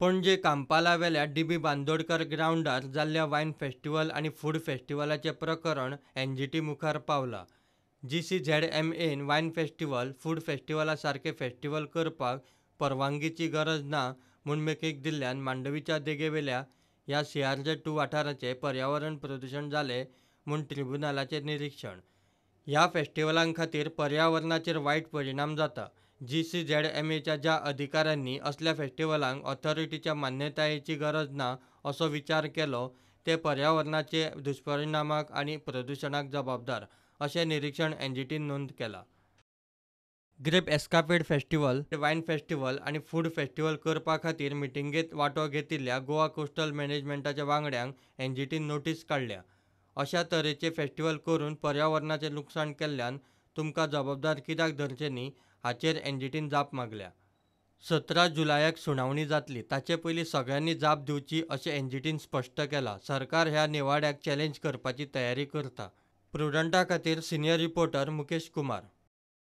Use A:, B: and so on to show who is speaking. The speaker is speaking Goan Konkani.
A: पणजे कांपालावेल्या डीबी बांदोडकर ग्रावंडार जाल्ल्या वायन फेस्टिवल आनी फूड फेस्टिवलाचें प्रकरण एनजीटी मुखार पावलां. जीसीझेडएमएन वायन फेस्टिवल, फूड फेस्टिवला सारके फेस्टिवल करपाक परवानगीची गरज ना म्हूण मेकळीक दिल्ल्यान मांडवीच्या देगेवेल्या ह्या सीआरझेड 2 वाठाराचें पर्यावरण प्रदुशण जालें म्हूण ट्रिब्युनलाचें निरिक्षण. ह्या फेस्टिवलां खातीर पर्यावरणाचेर वायट परिणाम जाता. जीसीझेडएमएच्या ज्या अधिकाऱ्यांनी असल्या फेस्टिवलांक ऑथॉरिटीच्या मान्यतायेची गरज ना असो विचार केलो ते पर्यावरणाचे दुश्परिणामाक आनी प्रदुशणाक जबाबदार अशें निरिक्षण एनजीटीन नोंद केलां. Grape escapade festival, wine festival आनी फूड फेस्टिवल करपा खातीर मिटिंगेंत वांटो घेतिल्ल्या गोवा कोस्टल मॅनेजमेंटाच्या वांगड्यांक एनजीटीन नोटीस काडल्या. अशा तरेचे फेस्टिवल करून पर्यावरणाचें लुकसाण केल्ल्यान तुमकां जबाबदार कित्याक धरचे न्ही हाचेर एनजीटीन जाप मागल्या. 17 जुलयाक सुनावणी जातली, ताचे पयलीं सगळ्यांनी जाप दिवची अशें एनजीटीन स्पश्ट केलां. सरकार ह्या निवाड्याक चॅलेंज करपाची तयारी करता. प्रुडंटा खातीर सिनियर रिपोर्टर मुकेश कुमार.